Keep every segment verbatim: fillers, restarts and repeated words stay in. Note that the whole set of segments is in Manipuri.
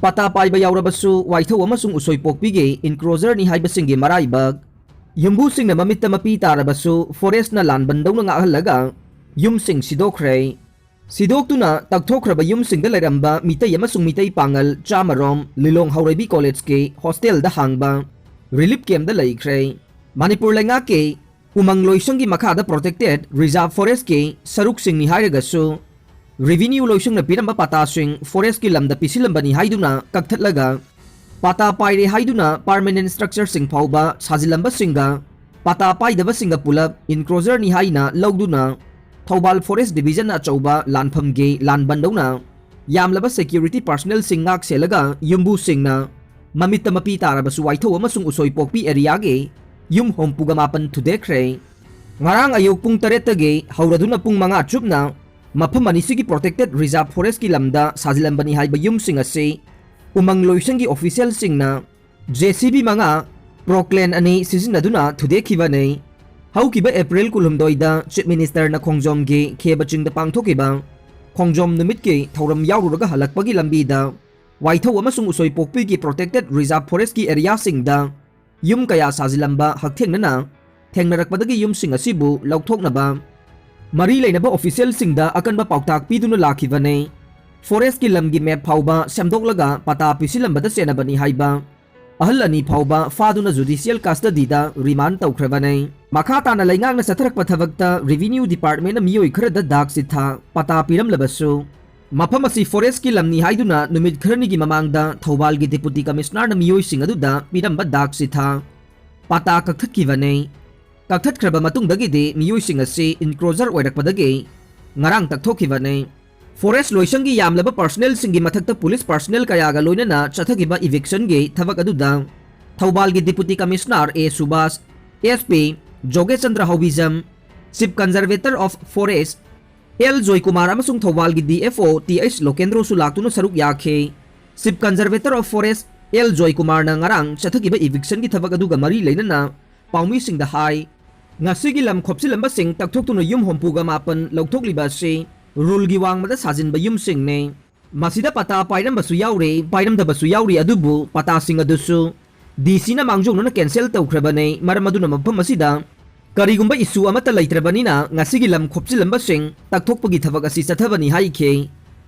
ꯄꯇꯥ ꯄꯥꯏꯕ ꯌꯥꯎꯔꯕꯁꯨ ꯋꯥꯏꯊꯧ ꯑꯃꯁꯨꯡ ꯎꯁꯣꯏꯄꯣꯛꯄꯤꯒꯤ encroacherꯅꯤ ꯍꯥꯏꯕꯁꯤꯡꯒꯤ ꯃꯔꯥꯏꯕꯛ꯫ ꯌꯨꯝꯕꯨꯁꯤꯡꯅ ꯃꯃꯤꯠꯇ ꯃꯄꯤ ꯇꯥꯔꯕꯁꯨ forestꯅ ꯂꯥꯟꯕꯟꯗꯧꯅ ꯉꯥꯛꯍꯜꯂꯒ ꯌꯨꯝꯁꯤꯡ ꯁꯤꯗꯣꯛꯈ꯭ꯔꯦ꯫ ꯁꯤꯗꯣꯛꯇꯨꯅ ꯇꯛꯊꯣꯛꯈ꯭ꯔꯕ ꯌꯨꯝꯁꯤꯡꯗ ꯂꯩꯔꯝꯕ ꯃꯤꯇꯩ ꯑꯃꯁꯨꯡ ꯃꯤꯇꯩ ꯄꯥꯉꯜ ꯆꯥꯃꯔꯣꯝ ꯂꯤꯂꯣꯡ ꯍꯥꯎꯔꯩꯕꯤ collegeꯀꯤ hostelꯗ ꯍꯥꯡꯕ relief campꯇ ꯂꯩꯈ꯭ꯔꯦ꯫ ꯃꯅꯤꯄꯨꯔ ꯂꯩꯉꯥꯛꯀꯤ ꯎꯃꯪ ꯂꯣꯏꯁꯪꯒꯤ ꯃꯈꯥꯗ protected reserve forestꯀꯤ ꯁꯔꯨꯛꯁꯤꯡꯅꯤ ꯍꯥꯏꯔꯒꯁꯨ, revenue ꯂꯣꯏꯁꯪꯅ ꯄꯤꯔꯝꯕ ꯄꯇꯥꯁꯤꯡ forestꯀꯤ ꯂꯝꯗ ꯄꯤꯁꯤꯜꯂꯝꯕꯅꯤ ꯍꯥꯏꯗꯨꯅ ꯀꯛꯊꯠꯂꯒ, ꯄꯇꯥ ꯄꯥꯏꯔꯦ ꯍꯥꯏꯗꯨꯅ permanent structureꯁꯤꯡ ꯐꯥꯎꯕ ꯁꯥꯖꯤꯜꯂꯝꯕꯁꯤꯡꯒ, ꯄꯇꯥ ꯄꯥꯏꯗꯕꯁꯤꯡꯒ ꯄꯨꯂꯞ encroacherꯅꯤ ꯍꯥꯏꯅ ꯂꯧꯗꯨꯅ, ꯊꯧꯕꯥꯜ forest divisionꯅ ꯑꯆꯧꯕ ꯂꯥꯟꯐꯝꯒꯤ ꯂꯥꯟꯕꯟꯗꯧꯅ ꯌꯥꯝꯂꯕ security personnelꯁꯤꯡ ꯉꯥꯛ ꯁꯦꯜꯂꯒ ꯌꯨꯝꯕꯨꯁꯤꯡꯅ ꯃꯃꯤꯠꯇ ꯃꯄꯤ ꯇꯥꯔꯕꯁꯨ ꯋꯥꯏꯊꯧ ꯑꯃꯁꯨꯡ ꯎꯁꯣꯏꯄꯣꯛꯄꯤ areaꯒꯤ ꯌꯨꯝ ꯍꯨꯝꯐꯨꯒ ꯃꯥꯄꯟ ꯊꯨꯗꯦꯛꯈ꯭ꯔꯦ꯫ ꯉꯔꯥꯡ ꯑꯌꯨꯛ ꯄꯨꯡ ꯇꯔꯦꯠꯇꯒꯤ ꯍꯧꯔꯗꯨꯅ ꯄꯨꯡ ꯃꯉꯥ ꯆꯨꯞꯅ ꯃꯐꯝ ꯑꯅꯤꯁꯤꯒꯤ protected reserve forestꯀꯤ ꯂꯝꯗ ꯁꯥꯖꯤꯜꯂꯝꯕꯅꯤ ꯍꯥꯏꯕ ꯌꯨꯝꯁꯤꯡ ꯑꯁꯤ ꯎꯃꯪ ꯂꯣꯏꯁꯪꯒꯤ officialꯁꯤꯡꯅ JCB ꯃꯉꯥ, Proclain ꯑꯅꯤ ꯁꯤꯖꯤꯟꯅꯗꯨꯅ ꯊꯨꯗꯦꯛꯈꯤꯕꯅꯤ꯫ ꯍꯧꯈꯤꯕ April ꯀꯨꯟꯍꯨꯝꯗꯣꯏꯗ Chief Ministerꯅ ꯈꯣꯡꯖꯣꯝꯒꯤ ꯈꯦꯕ ꯆꯤꯡꯗ ꯄꯥꯡꯊꯣꯛꯈꯤꯕ ꯈꯣꯡꯖꯣꯝ ꯅꯨꯃꯤꯠꯀꯤ ꯊꯧꯔꯝ ꯌꯥꯎꯔꯨꯔꯒ ꯍꯜꯂꯛꯄꯒꯤ ꯂꯝꯕꯤꯗ ꯋꯥꯏꯊꯧ ꯑꯃꯁꯨꯡ ꯎꯁꯣꯏꯄꯣꯛꯄꯤꯒꯤ protected reserve forestꯀꯤ areaꯁꯤꯡꯗ ꯌꯨꯝ ꯀꯌꯥ ꯁꯥꯖꯤꯜꯂꯝꯕ ꯍꯛꯊꯦꯡꯅꯅ ꯊꯦꯡꯅꯔꯛꯄꯗꯒꯤ ꯌꯨꯝꯁꯤꯡ ꯑꯁꯤꯕꯨ ꯂꯧꯊꯣꯛꯅꯕ ꯃꯔꯤ ꯂꯩꯅꯕ officialꯁꯤꯡꯗ ꯑꯀꯟꯕ ꯄꯥꯎꯇꯥꯛ ꯄꯤꯗꯨꯅ ꯂꯥꯛꯈꯤꯕꯅꯤ꯫ Forestꯀꯤ ꯂꯝꯒꯤ map ꯐꯥꯎꯕ ꯁꯦꯝꯗꯣꯛꯂꯒ ꯄꯇꯥ ꯄꯤꯁꯤꯜꯂꯝꯕꯗ ꯆꯦꯟꯅꯕꯅꯤ ꯍꯥꯏꯕ ꯑꯍꯜ ꯑꯅꯤ ꯐꯥꯎꯕ ꯐꯥꯗꯨꯅ judicial custodyꯗ remand ꯇꯧꯈ꯭ꯔꯕꯅꯤ꯫ ꯃꯈꯥ ꯇꯥꯅ ꯂꯩꯉꯥꯛꯅ ꯆꯠꯊꯔꯛꯄ ꯊꯕꯛꯇ revenue departmentꯅ ꯃꯤꯑꯣꯏ ꯈꯔꯗ ꯗꯥꯛ ꯆꯤꯊꯥ ꯄꯇꯥ ꯄꯤꯔꯝꯂꯕꯁꯨ, ꯃꯐꯝ ꯑꯁꯤ forestꯀꯤ ꯂꯝꯅꯤ ꯍꯥꯏꯗꯨꯅ ꯅꯨꯃꯤꯠ ꯈꯔꯅꯤꯒꯤ ꯃꯃꯥꯡꯗ ꯊꯧꯕꯥꯜꯒꯤ deputy commissionerꯅ ꯃꯤꯑꯣꯏꯁꯤꯡ ꯑꯗꯨꯗ ꯄꯤꯔꯝꯕ ꯗꯥꯛ ꯆꯤꯊꯥ ꯄꯇꯥ ꯀꯛꯊꯠꯈꯤꯕꯅꯤ꯫ ꯀꯛꯊꯠꯈ꯭ꯔꯕ ꯃꯇꯨꯡꯗꯒꯤꯗꯤ ꯃꯤꯑꯣꯏꯁꯤꯡ ꯑꯁꯤ encroacher ꯑꯣꯏꯔꯛꯄꯗꯒꯤ ꯉꯔꯥꯡ ꯇꯛꯊꯣꯛꯈꯤꯕꯅꯤ꯫ Forest ꯂꯣꯏꯁꯪꯒꯤ ꯌꯥꯝꯂꯕ personnelꯁꯤꯡꯒꯤ ꯃꯊꯛꯇ police personnel ꯀꯌꯥꯒ ꯂꯣꯏꯅꯅ ꯆꯠꯊꯈꯤꯕ evictionꯒꯤ ꯊꯕꯛ ꯑꯗꯨꯗ ꯊꯧꯕꯥꯜꯒꯤ deputy commissioner ꯑꯦ ꯁꯨꯕꯥꯁ, SP ꯖꯣꯒꯦꯁꯆꯟꯗ꯭ꯔ ꯍꯥꯎꯕꯤꯖꯝ, chief conservator of forest L Joykumar ꯑꯃꯁꯨꯡ ꯊꯧꯕꯥꯜꯒꯤ DFO ꯇꯤ ꯑꯩꯆ ꯂꯣꯀꯦꯟꯗ꯭ꯔꯣꯁꯨ ꯂꯥꯛꯇꯨꯅ ꯁꯔꯨꯛ ꯌꯥꯈꯤ꯫ Chief conservator of forest L ꯖꯣꯏꯀꯨꯃꯥꯔꯅ ꯉꯔꯥꯡ ꯆꯠꯊꯈꯤꯕ evictionꯒꯤ ꯊꯕꯛ ꯑꯗꯨꯒ ꯃꯔꯤ ꯂꯩꯅꯅ ꯄꯥꯎꯃꯤꯁꯤꯡꯗ ꯍꯥꯏ, ꯉꯁꯤꯒꯤ ꯂꯝ ꯈꯣꯞꯆꯤꯜꯂꯝꯕꯁꯤꯡ ꯇꯛꯊꯣꯛꯇꯨꯅ ꯌꯨꯝ ꯍꯨꯝꯐꯨꯒ ꯃꯥꯄꯟ ꯂꯧꯊꯣꯛꯂꯤꯕ ꯑꯁꯤ ruleꯒꯤ ꯋꯥꯡꯃꯗ ꯁꯥꯖꯤꯟꯕ ꯌꯨꯝꯁꯤꯡꯅꯤ꯫ ꯃꯁꯤꯗ ꯄꯇꯥ ꯄꯥꯏꯔꯝꯕꯁꯨ ꯌꯥꯎꯔꯤ, ꯄꯥꯏꯔꯝꯗꯕꯁꯨ ꯌꯥꯎꯔꯤ, ꯑꯗꯨꯕꯨ ꯄꯇꯥꯁꯤꯡ ꯑꯗꯨꯁꯨ ꯗꯤ ꯁꯤꯅ ꯃꯥꯡꯖꯧꯅꯅ ꯀꯦꯟꯁꯦꯜ ꯇꯧꯈ꯭ꯔꯕꯅꯤ꯫ ꯃꯔꯝ ꯑꯗꯨꯅ ꯃꯐꯝ ꯑꯁꯤꯗ ꯀꯔꯤꯒꯨꯝꯕ ꯏꯁꯨ ꯑꯃꯠꯇ ꯂꯩꯇ꯭ꯔꯕꯅꯤꯅ ꯉꯁꯤꯒꯤ ꯂꯝ ꯈꯣꯞꯆꯤꯜꯂꯝꯕꯁꯤꯡ ꯇꯛꯊꯣꯛꯄꯒꯤ ꯊꯕꯛ ꯑꯁꯤ ꯆꯠꯊꯕꯅꯤ ꯍꯥꯏꯈꯤ꯫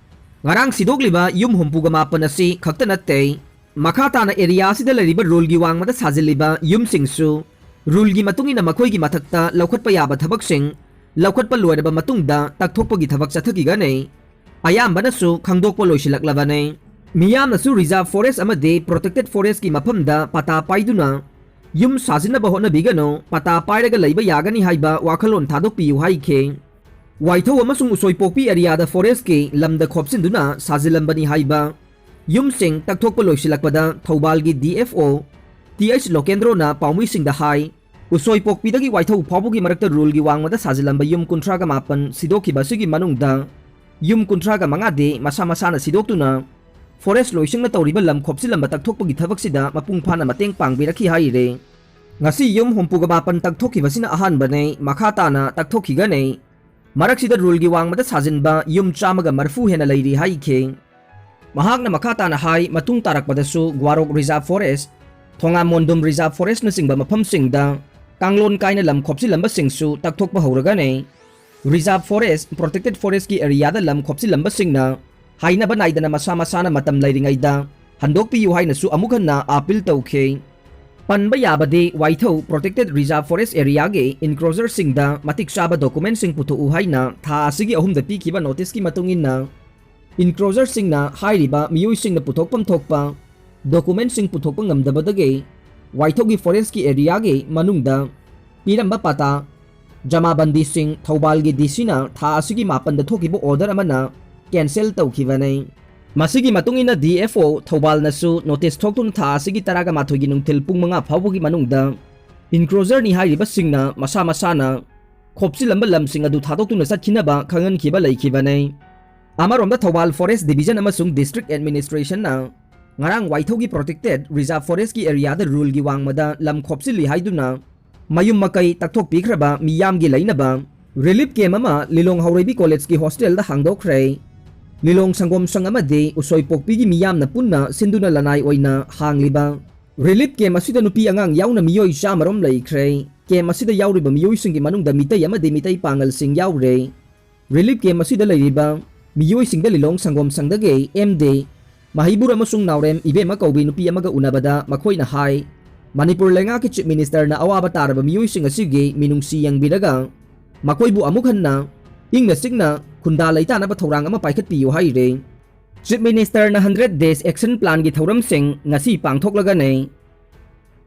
ꯉꯔꯥꯡ ꯁꯤꯗꯣꯛꯂꯤꯕ ꯌꯨꯝ ꯍꯨꯝꯐꯨꯒ ꯃꯥꯄꯟ ꯑꯁꯤ ꯈꯛꯇ ꯅꯠꯇꯦ, ꯃꯈꯥ ꯇꯥꯅ ꯑꯦꯔꯤꯌꯥ ꯑꯁꯤꯗ ꯂꯩꯔꯤꯕ ꯔꯨꯜꯒꯤ ꯋꯥꯡꯃꯗ ꯁꯥꯖꯤꯜꯂꯤꯕ ꯌꯨꯝꯁꯤꯡꯁꯨ ꯔꯨꯜꯒꯤ ꯃꯇꯨꯡ ꯏꯟꯅ ꯃꯈꯣꯏꯒꯤ ꯃꯊꯛꯇ ꯂꯧꯈꯠꯄ ꯌꯥꯕ ꯊꯕꯛꯁꯤꯡ ꯂꯧꯈꯠꯄ ꯂꯣꯏꯔꯕ ꯃꯇꯨꯡꯗ ꯇꯛꯊꯣꯛꯄꯒꯤ ꯊꯕꯛ ꯆꯠꯊꯈꯤꯒꯅꯤ꯫ ꯑꯌꯥꯝꯕꯅꯁꯨ ꯈꯪꯗꯣꯛꯄ ꯂꯣꯏꯁꯤꯜꯂꯛꯂꯕꯅꯤ꯫ ꯃꯤꯌꯥꯝꯅꯁꯨ ꯔꯤꯖꯥꯔꯚ ꯐꯣꯔꯦꯁ ꯑꯃꯗꯤ ꯄ꯭ꯔꯣꯇꯦꯛꯇꯦꯗ ꯐꯣꯔꯦꯁꯀꯤ ꯃꯐꯝꯗ ꯄꯇꯥ ꯄꯥꯏꯗꯨꯅ ꯌꯨꯝ ꯁꯥꯖꯤꯟꯅꯕ ꯍꯣꯠꯅꯕꯤꯒꯅꯨ, ꯄꯇꯥ ꯄꯥꯏꯔꯒ ꯂꯩꯕ ꯌꯥꯒꯅꯤ ꯍꯥꯏꯕ ꯋꯥꯈꯜꯂꯣꯟ ꯊꯥꯗꯣꯛꯄꯤꯌꯨ ꯍꯥꯏꯈꯤ꯫ ꯋꯥꯏꯊꯧ ꯑꯃꯁꯨꯡ ꯎꯁꯣꯏꯄꯣꯛꯄꯤ ꯑꯦꯔꯤꯌꯥꯗ ꯐꯣꯔꯦꯁꯀꯤ ꯂꯝꯗ ꯈꯣꯞꯆꯤꯟꯗꯨꯅ ꯁꯥꯖꯤꯜꯂꯝꯕꯅꯤ ꯍꯥꯏꯕ ꯌꯨꯝꯁꯤꯡ ꯇꯛꯊꯣꯛꯄ ꯂꯣꯏꯁꯤꯜꯂꯛꯄꯗ ꯊꯧꯕꯥꯜꯒꯤ D F O T H ꯂꯣꯀꯦꯟꯗ꯭ꯔꯣꯅ ꯄꯥꯎꯃꯤꯁꯤꯡꯗ ꯍꯥꯏ, ꯎꯁꯣꯏꯄꯣꯛꯄꯤꯗꯒꯤ ꯋꯥꯏꯊꯧ ꯐꯥꯎꯕꯒꯤ ꯃꯔꯛꯇ ꯔꯨꯜꯒꯤ ꯋꯥꯡꯃꯗ ꯁꯥꯖꯤꯜꯂꯝꯕ ꯌꯨꯝ ꯀꯨꯟꯊ꯭ꯔꯥꯒ ꯃꯥꯄꯟ ꯁꯤꯗꯣꯛꯈꯤꯕ ꯑꯁꯤꯒꯤ ꯃꯅꯨꯡꯗ ꯌꯨꯝ ꯀꯨꯟꯊ꯭ꯔꯥꯒ ꯃꯉꯥꯗꯤ ꯃꯁꯥ ꯃꯁꯥꯅ ꯁꯤꯗꯣꯛꯇꯨꯅ ꯐꯣꯔꯦꯁ ꯂꯣꯏꯁꯪꯅ ꯇꯧꯔꯤꯕ ꯂꯝ ꯈꯣꯞꯆꯤꯜꯂꯝꯕ ꯇꯛꯊꯣꯛꯄꯒꯤ ꯊꯕꯛꯁꯤꯗ ꯃꯄꯨꯡ ꯐꯥꯅ ꯃꯇꯦꯡ ꯄꯥꯡꯕꯤꯔꯛꯈꯤ ꯍꯥꯏꯔꯤ꯫ ꯉꯁꯤ ꯌꯨꯝ ꯍꯨꯝꯐꯨꯒ ꯃꯥꯄꯟ ꯇꯛꯊꯣꯛꯈꯤꯕꯁꯤꯅ ꯑꯍꯥꯟꯕꯅꯤ꯫ ꯃꯈꯥ ꯇꯥꯅ ꯇꯛꯊꯣꯛꯈꯤꯒꯅꯤ꯫ ꯃꯔꯛꯁꯤꯗ ꯔꯨꯜꯒꯤ ꯋꯥꯡꯃꯗ ꯁꯥꯖꯤꯟꯕ ꯌꯨꯝ ꯆꯥꯝꯃꯒ ꯃꯔꯤꯐꯨ ꯍꯦꯟꯅ ꯂꯩꯔꯤ ꯍꯥꯏꯈꯤ꯫ ꯃꯍꯥꯛꯅ ꯃꯈꯥ ꯇꯥꯅ ꯍꯥꯏ, ꯃꯇꯨꯡ ꯇꯥꯔꯛꯄꯗꯁꯨ ꯒ꯭ꯋꯥꯔꯣꯛ ꯔꯤꯖꯥꯔꯚ ꯐꯣꯔꯦꯁ, ꯊꯣꯉꯥꯃꯣꯟꯗꯨꯝ ꯔꯤꯖꯥꯔꯚ ꯐꯣꯔꯦꯁꯅꯆꯤꯡꯕ ꯃꯐꯝꯁꯤꯡꯗ ꯀꯥꯡꯂꯣꯟ ꯀꯥꯏꯅ ꯂꯝ ꯈꯣꯞꯆꯤꯜꯂꯝꯕꯁꯤꯡꯁꯨ ꯇꯛꯊꯣꯛꯄ ꯍꯧꯔꯒꯅꯤ꯫ ꯔꯤꯖꯥꯔꯚ ꯐꯣꯔꯦꯁ, ꯄ꯭ꯔꯣꯇꯦꯛꯇꯦꯗ ꯐꯣꯔꯦꯁꯀꯤ ꯑꯦꯔꯤꯌꯥꯗ ꯂꯝ ꯈꯣꯞꯆꯤꯜꯂꯝꯕꯁꯤꯡꯅ ꯍꯥꯏꯅꯕ ꯅꯥꯏꯗꯅ ꯃꯁꯥ ꯃꯁꯥꯅ ꯃꯇꯝ ꯂꯩꯔꯤꯉꯩꯗ ꯍꯟꯗꯣꯛꯄꯤꯌꯨ ꯍꯥꯏꯅꯁꯨ ꯑꯃꯨꯛ ꯍꯟꯅ ꯑꯥꯄꯤꯜ ꯇꯧꯈꯤ꯫ ꯄꯟꯕ ꯌꯥꯕꯗꯤ, ꯋꯥꯏꯊꯧ ꯄ꯭ꯔꯣꯇꯦꯛꯇꯦꯗ ꯔꯤꯖꯥꯔꯚ ꯐꯣꯔꯦꯁ ꯑꯦꯔꯤꯌꯥꯒꯤ ꯏꯟꯀ꯭ꯔꯣꯖꯔꯁꯤꯡꯗ ꯃꯇꯤꯛ ꯆꯥꯕ ꯗꯣꯀꯨꯃꯦꯟꯁꯤꯡ ꯄꯨꯊꯣꯛꯎ ꯍꯥꯏꯅ ꯊꯥ ꯑꯁꯤꯒꯤ ꯑꯍꯨꯝꯗ ꯄꯤꯈꯤꯕ ꯅꯣꯇꯤꯁꯀꯤ ꯃꯇꯨꯡ ꯏꯟꯅ, ꯏꯟꯀ꯭ꯔꯣꯖꯔꯁꯤꯡꯅ ꯍꯥꯏꯔꯤꯕ ꯃꯤꯑꯣꯏꯁꯤꯡꯅ ꯄꯨꯊꯣꯛꯐꯝ ꯊꯣꯛꯄ ꯗꯣꯀꯨꯃꯦꯟꯁꯤꯡ ꯄꯨꯊꯣꯛꯄ ꯉꯝꯗꯕꯗꯒꯤ ꯋꯥꯏꯊꯧꯒꯤ ꯐꯣꯔꯦꯁꯀꯤ ꯑꯦꯔꯤꯌꯥꯒꯤ ꯃꯅꯨꯡꯗ ꯄꯤꯔꯝꯕ ꯄꯇꯥ ꯖꯃꯥꯕꯟꯗꯤꯁꯤꯡ ꯊꯧꯕꯥꯜꯒꯤ ꯗꯤ ꯁꯤꯅ ꯊꯥ ꯑꯁꯤꯒꯤ ꯃꯥꯄꯟꯗ ꯊꯣꯛꯈꯤꯕ ꯑꯣꯔꯗꯔ ꯑꯃꯅ ꯀꯦꯟꯁꯦꯜ ꯇꯧꯈꯤꯕꯅꯤ꯫ ꯃꯁꯤꯒꯤ ꯃꯇꯨꯡ ꯏꯟꯅ ꯗꯤ ꯑꯦꯐ ꯑꯣ ꯊꯧꯕꯥꯜꯅꯁꯨ ꯅꯣꯇꯤꯁ ꯊꯣꯛꯇꯨꯅ ꯊꯥ ꯑꯁꯤꯒꯤ ꯇꯔꯥꯒ ꯃꯥꯊꯣꯏꯒꯤ ꯅꯨꯡꯊꯤꯜ ꯄꯨꯡ ꯃꯉꯥ ꯐꯥꯎꯕꯒꯤ ꯃꯅꯨꯡꯗ ꯏꯟꯀ꯭ꯔꯣꯖꯔꯅꯤ ꯍꯥꯏꯔꯤꯕꯁꯤꯡꯅ ꯃꯁꯥ ꯃꯁꯥꯅ ꯈꯣꯞꯆꯤꯜꯂꯝꯕ ꯂꯝꯁꯤꯡ ꯑꯗꯨ ꯊꯥꯗꯣꯛꯇꯨꯅ ꯆꯠꯈꯤꯅꯕ ꯈꯪꯍꯟꯈꯤꯕ ꯂꯩꯈꯤꯕꯅꯤ꯫ ꯑꯃꯔꯣꯝꯗ ꯊꯧꯕꯥꯜ ꯐꯣꯔꯦꯁ ꯗꯤꯕꯤꯖꯟ ꯑꯃꯁꯨꯡ ꯗꯤꯁꯇ꯭ꯔꯤꯛ ꯑꯦꯗꯃꯤꯅꯤꯁꯇ꯭ꯔꯦꯁꯟꯅ ꯉꯔꯥꯡ ꯋꯥꯏꯊꯧꯒꯤ ꯄ꯭ꯔꯣꯇꯦꯛꯇꯦꯗ ꯔꯤꯖꯥꯔꯚ ꯐꯣꯔꯦꯁꯀꯤ ꯑꯦꯔꯤꯌꯥꯗ ꯔꯨꯜꯒꯤ ꯋꯥꯡꯃꯗ ꯂꯝ ꯈꯣꯞꯆꯤꯜꯂꯤ ꯍꯥꯏꯗꯨꯅ ꯃꯌꯨꯝ ꯃꯀꯩ ꯇꯛꯊꯣꯛꯄꯤꯈ꯭ꯔꯕ ꯃꯤꯌꯥꯝꯒꯤ ꯂꯩꯅꯕ ꯔꯤꯂꯤꯐ ꯀꯦꯝ ꯑꯃ ꯂꯤꯂꯣꯡ ꯍꯥꯎꯔꯩꯕꯤ ꯀꯣꯂꯦꯖꯀꯤ ꯍꯣꯁꯇꯦꯜꯗ ꯍꯥꯡꯗꯣꯛꯈ꯭ꯔꯦ꯫ ꯂꯤꯂꯣꯡ ꯁꯪꯒꯣꯝ ꯁꯪ ꯑꯃꯗꯤ ꯎꯁꯣꯏ ꯄꯣꯛꯄꯤꯒꯤ ꯃꯤꯌꯥꯝꯅ ꯄꯨꯟꯅ ꯁꯤꯟꯗꯨꯅ ꯂꯅꯥꯏ ꯑꯣꯏꯅ ꯍꯥꯡꯂꯤꯕ ꯔꯤꯂꯤꯐ ꯀꯦꯝ ꯑꯁꯤꯗ ꯅꯨꯄꯤ ꯑꯉꯥꯡ ꯌꯥꯎꯅ ꯃꯤꯑꯣꯏ ꯆꯥꯃꯔꯣꯝ ꯂꯩꯈ꯭ꯔꯦ꯫ ꯀꯦꯝ ꯑꯁꯤꯗ ꯌꯥꯎꯔꯤꯕ ꯃꯤꯑꯣꯏꯁꯤꯡꯒꯤ ꯃꯅꯨꯡꯗ ꯃꯤꯇꯩ ꯑꯃꯗꯤ ꯃꯤꯇꯩ ꯄꯥꯉꯜꯁꯤꯡ ꯌꯥꯎꯔꯦ꯫ ꯔꯤꯂꯤꯐ ꯀꯦꯝ ꯑꯁꯤꯗ ꯂꯩꯔꯤꯕ ꯃꯤꯑꯣꯏꯁꯤꯡꯗ ꯂꯤꯂꯣꯡ ꯁꯪꯒꯣꯝ ꯁꯪꯗꯒꯤ ꯑꯦꯝ ꯗꯤ ꯃꯍꯩꯕꯨꯔ ꯑꯃꯁꯨꯡ ꯅꯥꯎꯔꯦꯝ ꯏꯕꯦꯝꯃ ꯀꯧꯕꯤ ꯅꯨꯄꯤ ꯑꯃꯒ ꯎꯅꯕꯗ ꯃꯈꯣꯏꯅ ꯍꯥꯏ, ꯃꯅꯤꯄꯨꯔ ꯂꯩꯉꯥꯛꯀꯤ ꯆꯤꯐ ꯃꯤꯅꯤꯁꯇꯔꯅ ꯑꯋꯥꯕ ꯇꯥꯔꯕ ꯃꯤꯑꯣꯏꯁꯤꯡ ꯑꯁꯤꯒꯤ ꯃꯤꯅꯨꯡꯁꯤ ꯌꯦꯡꯕꯤꯔꯒ ꯃꯈꯣꯏꯕꯨ ꯑꯃꯨꯛ ꯍꯟꯅ ꯏꯪꯅ ꯆꯤꯛꯅ ꯈꯨꯟꯗꯥ ꯂꯩꯇꯥꯅꯕ ꯊꯧꯔꯥꯡ ꯑꯃ ꯄꯥꯏꯈꯠꯄꯤꯌꯨ ꯍꯥꯏꯔꯦ꯫ ꯆꯤꯐ ꯃꯤꯅꯤꯁꯇꯔꯅ ꯍꯟꯗ꯭ꯔꯦꯠ ꯗꯦꯖ ꯑꯦꯛꯁꯟ ꯄ꯭ꯂꯥꯟꯒꯤ ꯊꯧꯔꯝꯁꯤꯡ ꯉꯁꯤ ꯄꯥꯡꯊꯣꯛꯂꯒꯅꯤ꯫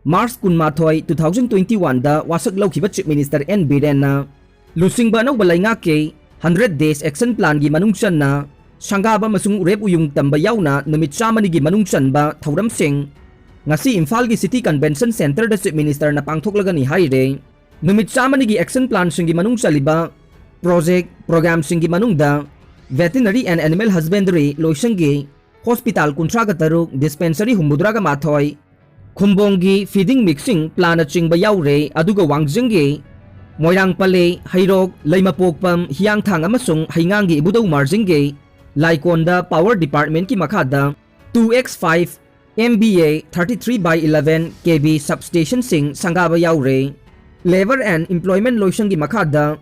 ꯃꯥꯔꯆ ꯀꯨꯟꯃꯥꯊꯣꯏ, ꯇꯨ ꯊꯥꯎꯖꯟ ꯇ꯭ꯋꯦꯟꯇꯤ ꯋꯥꯟꯗ ꯋꯥꯁꯛ ꯂꯧꯈꯤꯕ ꯆꯤꯐ ꯃꯤꯅꯤꯁꯇꯔ ꯑꯦꯟ ꯕꯤꯔꯦꯟꯅ ꯂꯨꯆꯤꯡꯕ ꯑꯅꯧꯕ ꯂꯩꯉꯥꯛꯀꯤ ꯍꯟꯗ꯭ꯔꯦꯠ ꯗꯦꯖ ꯑꯦꯛꯁꯟ ꯄ꯭ꯂꯥꯟꯒꯤ ꯃꯅꯨꯡ ꯆꯟꯅ ꯁꯪꯒꯥꯕ ꯑꯃꯁꯨꯡ ꯎꯔꯦꯞ ꯎꯌꯨꯡ ꯇꯝꯕ ꯌꯥꯎꯅ ꯅꯨꯃꯤꯠ ꯆꯥꯝꯃꯅꯤꯒꯤ ꯃꯅꯨꯡ ꯆꯟꯕ ꯊꯧꯔꯝꯁꯤꯡ ꯉꯁꯤ ꯏꯝꯐꯥꯜꯒꯤ ꯁꯤꯇꯤ ꯀꯟꯚꯦꯟꯁꯟ ꯁꯦꯟꯇꯔꯗ ꯆꯤꯐ ꯃꯤꯅꯤꯁꯇꯔꯅ ꯄꯥꯡꯊꯣꯛꯂꯒꯅꯤ ꯍꯥꯏꯔꯦ꯫ ꯅꯨꯃꯤꯠ ꯆꯥꯝꯃꯅꯤꯒꯤ ꯑꯦꯛꯁꯟ ꯄ꯭ꯂꯥꯟꯁꯤꯡꯒꯤ ꯃꯅꯨꯡ ꯆꯜꯂꯤꯕ ꯄ꯭ꯔꯣꯖꯦꯛ ꯄ꯭ꯔꯣꯒ꯭ꯔꯥꯝꯁꯤꯡꯒꯤ ꯃꯅꯨꯡꯗ ꯚꯦꯇꯤꯅꯔꯤ ꯑꯦꯟ ꯑꯦꯅꯤꯃꯦꯜ ꯍꯁꯕꯦꯟꯗꯔꯤ ꯂꯣꯏꯁꯪꯒꯤ ꯍꯣꯁꯄꯤꯇꯥꯜ ꯀꯨꯟꯊ꯭ꯔꯥꯒ ꯇꯔꯨꯛ, ꯗꯤꯁꯄꯦꯟꯁꯔꯤ ꯍꯨꯝꯐꯨꯇꯔꯥꯒ ꯃꯥꯊꯣꯏ, ꯈꯨꯝꯕꯣꯡꯒꯤ ꯐꯤꯗꯤꯡ ꯃꯤꯛꯁꯤꯡ ꯄ꯭ꯂꯥꯟꯅꯆꯤꯡꯕ ꯌꯥꯎꯔꯦ꯫ ꯑꯗꯨꯒ ꯋꯥꯡꯖꯤꯡꯒꯤ ꯃꯣꯏꯔꯥꯡ ꯄꯂꯦ, ꯍꯩꯔꯣꯛ, ꯂꯩꯃꯄꯣꯛꯄꯝ, ꯍꯤꯌꯥꯡꯊꯥꯡ ꯑꯃꯁꯨꯡ ꯍꯩꯉꯥꯡꯒꯤ ꯏꯕꯨꯙꯧ ꯃꯥꯔꯖꯤꯡꯒꯤ ꯂꯥꯏꯀꯣꯟꯗ ꯄꯥꯋꯔ ꯗꯤꯄꯥꯔꯠꯃꯦꯟꯠꯀꯤ ꯃꯈꯥꯗ two X five M B A thirty three by eleven K V substationꯁꯤꯡ ꯁꯪꯒꯥꯕ ꯌꯥꯎꯔꯦ꯫ Labour and Employment ꯂꯣꯏꯁꯪꯒꯤ ꯃꯈꯥꯗ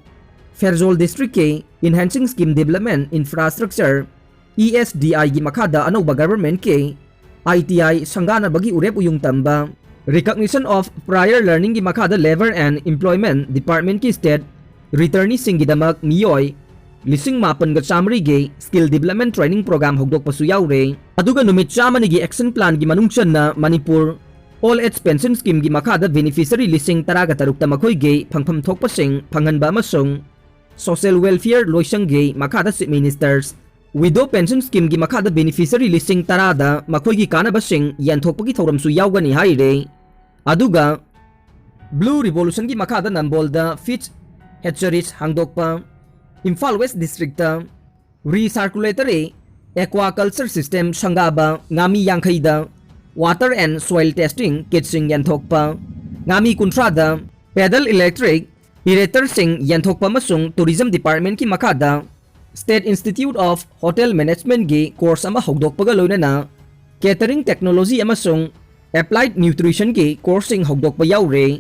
ꯐꯦꯔꯖꯣꯜ ꯗꯤꯁꯇ꯭ꯔꯤꯛꯀꯤ Enhancing Scheme Development Infrastructure, E S D Iꯒꯤ ꯃꯈꯥꯗ ꯑꯅꯧꯕ ꯒꯚꯔꯟꯃꯦꯟꯠꯀꯤ I T I ꯁꯪꯒꯥꯅꯕꯒꯤ ꯎꯔꯦꯞ ꯎꯌꯨꯡ ꯇꯝꯕ, Recognition of Prior Learningꯒꯤ ꯃꯈꯥꯗ Labour and Employment Departmentꯀꯤ state returneeꯁꯤꯡꯒꯤꯗꯃꯛ ꯃꯤꯑꯣꯏ ꯂꯤꯁꯤꯡ ꯃꯥꯄꯟꯒ ꯆꯥꯃꯔꯤꯒꯤ skill development training program ꯍꯧꯗꯣꯛꯄꯁꯨ ꯌꯥꯎꯔꯦ꯫ ꯑꯗꯨꯒ ꯅꯨꯃꯤꯠ ꯆꯥꯝꯃꯅꯤꯒꯤ action planꯒꯤ ꯃꯅꯨꯡ ꯆꯟꯅ ꯃꯅꯤꯄꯨꯔ Old Age Pension Schemeꯒꯤ ꯃꯈꯥꯗ beneficiary ꯂꯤꯁꯤꯡ ꯇꯔꯥꯒ ꯇꯔꯨꯛꯇ ꯃꯈꯣꯏꯒꯤ ꯐꯪꯐꯝ ꯊꯣꯛꯄꯁꯤꯡ ꯐꯪꯍꯟꯕ ꯑꯃꯁꯨꯡ Social Welfare ꯂꯣꯏꯁꯪꯒꯤ ꯃꯈꯥꯗ Chief Minister's Widow Pension Schemeꯒꯤ ꯃꯈꯥꯗ beneficiary ꯂꯤꯁꯤꯡ ꯇꯔꯥꯗ ꯃꯈꯣꯏꯒꯤ ꯀꯥꯟꯅꯕꯁꯤꯡ ꯌꯦꯟꯊꯣꯛꯄꯒꯤ ꯊꯧꯔꯝꯁꯨ ꯌꯥꯎꯒꯅꯤ ꯍꯥꯏꯔꯦ꯫ ꯑꯗꯨꯒ Blue Revolutionꯒꯤ ꯃꯈꯥꯗ ꯅꯝꯕꯣꯜꯗ fish hatcheries ꯍꯥꯡꯗꯣꯛꯄ, Imphal West Districtꯇ recirculatory aquaculture system ꯁꯪꯒꯥꯕ, ꯉꯥꯃꯤ ꯌꯥꯡꯈꯩꯗ water and soil testing kitꯁꯤꯡ ꯌꯦꯟꯊꯣꯛꯄ, ꯉꯥꯃꯤ ꯀꯨꯟꯊ꯭ꯔꯥꯗ pedal electric aeratorꯁꯤꯡ ꯌꯦꯟꯊꯣꯛꯄ ꯑꯃꯁꯨꯡ Tourism Departmentꯀꯤ ꯃꯈꯥꯗ State Institute of Hotel Managementꯀꯤ course ꯑꯃ ꯍꯧꯗꯣꯛꯄꯒ ꯂꯣꯏꯅꯅ Catering Technology ꯑꯃꯁꯨꯡ Applied Nutritionꯒꯤ courseꯁꯤꯡ ꯍꯧꯗꯣꯛꯄ ꯌꯥꯎꯔꯦ꯫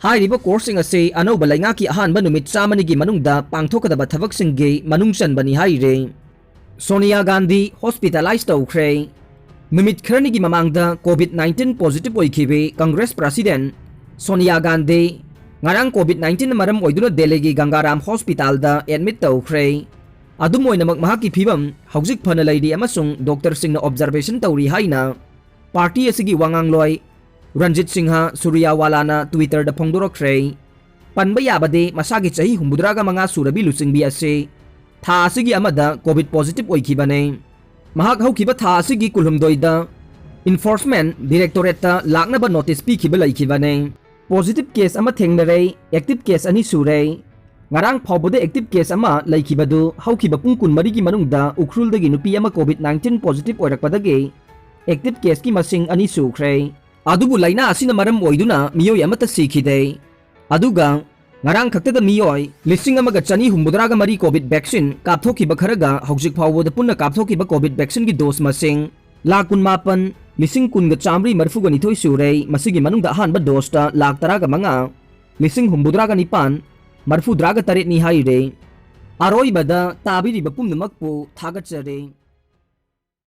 ꯍꯥꯏꯔꯤꯕ courseꯁꯤꯡ ꯑꯁꯤ ꯑꯅꯧꯕ ꯂꯩꯉꯥꯛꯀꯤ ꯑꯍꯥꯟꯕ ꯅꯨꯃꯤꯠ ꯆꯥꯝꯃꯅꯤꯒꯤ ꯃꯅꯨꯡꯗ ꯄꯥꯡꯊꯣꯛꯀꯗꯕ ꯊꯕꯛꯁꯤꯡꯒꯤ ꯃꯅꯨꯡ ꯆꯟꯕꯅꯤ ꯍꯥꯏꯔꯦ꯫ ꯁꯣꯅꯤꯌꯥ ꯒꯥꯟꯙꯤ hospitalize ꯇꯧꯈ꯭ꯔꯦ꯫ ꯅꯨꯃꯤꯠ ꯈꯔꯅꯤꯒꯤ ꯃꯃꯥꯡꯗ COVID nineteen positive ꯑꯣꯏꯈꯤꯕꯤ Congress President Sonia Gandhi ꯉꯔꯥꯡ COVID nineteen ꯃꯔꯝ ꯑꯣꯏꯗꯨꯅ ꯗꯦꯜꯂꯤꯒꯤ ꯒꯪꯒꯥꯔꯥꯝ hospitalꯗ admit ꯇꯧꯈ꯭ꯔꯦ꯫ ꯑꯗꯨꯝ ꯑꯣꯏꯅꯃꯛ ꯃꯍꯥꯛꯀꯤ ꯐꯤꯕꯝ ꯍꯧꯖꯤꯛ ꯐꯅ ꯂꯩꯔꯤ ꯑꯃꯁꯨꯡ doctorꯁꯤꯡꯅ observation ꯇꯧꯔꯤ ꯍꯥꯏꯅ party ꯑꯁꯤꯒꯤ ꯋꯥꯉꯥꯡꯂꯣꯏ ꯔꯟꯖꯤꯠ ꯁꯤꯡꯍ ꯁꯨꯔꯤꯌꯥꯋꯥꯂꯥꯅ Twitterꯗ ꯐꯣꯡꯗꯣꯔꯛꯈ꯭ꯔꯦ꯫ ꯄꯟꯕ ꯌꯥꯕꯗꯤ ꯃꯁꯥꯒꯤ ꯆꯍꯤ ꯍꯨꯝꯐꯨꯇꯔꯥꯒ ꯃꯉꯥ ꯁꯨꯔꯕꯤ ꯂꯨꯆꯤꯡꯕꯤ ꯑꯁꯤ ꯊꯥ ꯑꯁꯤꯒꯤ ꯑꯃꯗ COVID positive ꯑꯣꯏꯈꯤꯕꯅꯤ꯫ ꯃꯍꯥꯛ ꯍꯧꯈꯤꯕ ꯊꯥ ꯑꯁꯤꯒꯤ ꯀꯨꯟꯍꯨꯝꯗꯣꯏꯗ Enforcement Directorateꯇ ꯂꯥꯛꯅꯕ notice ꯄꯤꯈꯤꯕ ꯂꯩꯈꯤꯕꯅꯤ꯫ Positive case ꯑꯃ ꯊꯦꯡꯅꯔꯦ, active case ꯑꯅꯤ ꯁꯨꯔꯦ꯫ ꯉꯔꯥꯡ ꯐꯥꯎꯕꯗ active case ꯑꯃ ꯂꯩꯈꯤꯕꯗꯨ ꯍꯧꯈꯤꯕ ꯄꯨꯡ ꯀꯨꯟꯃꯔꯤꯒꯤ ꯃꯅꯨꯡꯗ ꯎꯈ꯭ꯔꯨꯜꯗꯒꯤ ꯅꯨꯄꯤ ꯑꯃ COVID nineteen positive ꯑꯣꯏꯔꯛꯄꯗꯒꯤ active caseꯀꯤ ꯃꯁꯤꯡ ꯑꯅꯤ ꯁꯨꯈ꯭ꯔꯦ꯫ ꯑꯗꯨꯕꯨ ꯂꯥꯏꯅꯥ ꯑꯁꯤꯅ ꯃꯔꯝ ꯑꯣꯏꯗꯨꯅ ꯃꯤꯑꯣꯏ ꯑꯃꯠꯇ ꯁꯤꯈꯤꯗꯦ꯫ ꯑꯗꯨꯒ ꯉꯔꯥꯡ ꯈꯛꯇꯗ ꯃꯤꯑꯣꯏ ꯂꯤꯁꯤꯡ ꯑꯃꯒ ꯆꯅꯤ ꯍꯨꯝꯐꯨꯇꯔꯥꯒ ꯃꯔꯤ COVID vaccine ꯀꯥꯞꯊꯣꯛꯈꯤꯕ ꯈꯔꯒ ꯍꯧꯖꯤꯛ ꯐꯥꯎꯕꯗ ꯄꯨꯟꯅ ꯀꯥꯞꯊꯣꯛꯈꯤꯕ COVID vaccineꯒꯤ dose ꯃꯁꯤꯡ ꯂꯥꯈ ꯀꯨꯟꯃꯥꯄꯟ ꯂꯤꯁꯤꯡ ꯀꯨꯟꯒ ꯆꯥꯃꯔꯤ ꯃꯔꯤꯐꯨꯒ ꯅꯤꯊꯣꯏ ꯁꯨꯔꯦ꯫ ꯃꯁꯤꯒꯤ ꯃꯅꯨꯡꯗ ꯑꯍꯥꯟꯕ doseꯇ ꯂꯥꯈ ꯇꯔꯥꯒ ꯃꯉꯥ ꯂꯤꯁꯤꯡ ꯍꯨꯝꯐꯨꯇꯔꯥꯒ ꯅꯤꯄꯥꯟ ꯃꯔꯤꯐꯨꯇꯔꯥꯒ ꯇꯔꯦꯠꯅꯤ ꯍꯥꯏꯔꯦ꯫ ꯑꯔꯣꯏꯕꯗ ꯇꯥꯕꯤꯔꯤꯕ ꯄꯨꯝꯅꯃꯛꯄꯨ ꯊꯥꯒꯠꯆꯔꯤ꯫